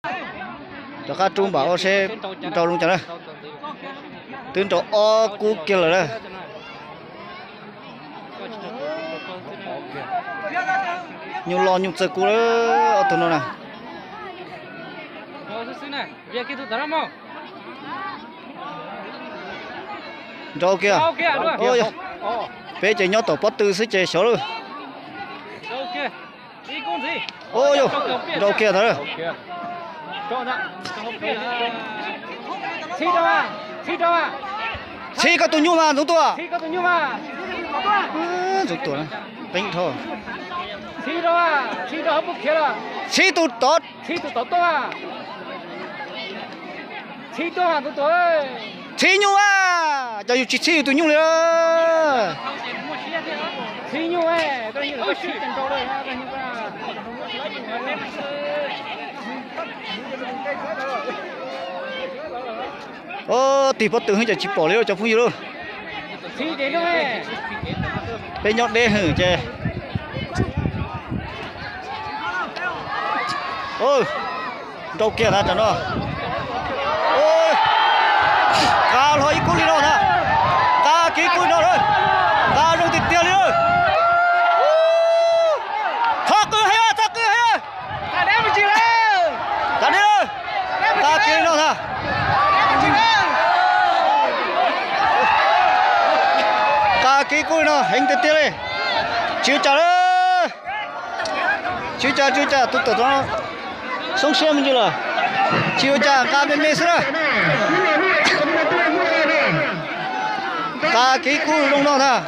Rov qab rub npam ua seb nrau zoo cas na. Twb nrau ob kub kiag lawm na. Nyuj loj nyuj txawj kub lawm ob tug no na. Nrau kiag. Peb ces nyob tom pob tw xwb ces xyov lawm. Yog, nrau kiag ntag. Txhib koj tus nyuj mas Ntxoov Tuam. Ntxoov Tuam, qeeb dhau. Txhib tus tod. Txhib nyuj a, cov yus tsis txhib yus tus nyuj li. Tig pob tw hwb ces tsis pom li cov phooj ywg lauj. Peb nyob deb hwm ces nrau kiag ntag tam no. Nqa hlo ib kub li no ntag. Nqa kiag ib kub li no lawm. Nqa zoo tiag tiag li lawm. Thov qw heev, thov qw heev. Nqa kiag li no ntag. Nqa kiag ib kub li no heev tiag tiag li. Tsis ua cas lawm. Tsis ua cas, tsis ua cas, tus tod xoob siab me ntsis lawm. Tsis ua cas, nqa me me xwb na. Nqa kiag ib kub zoo no ntag.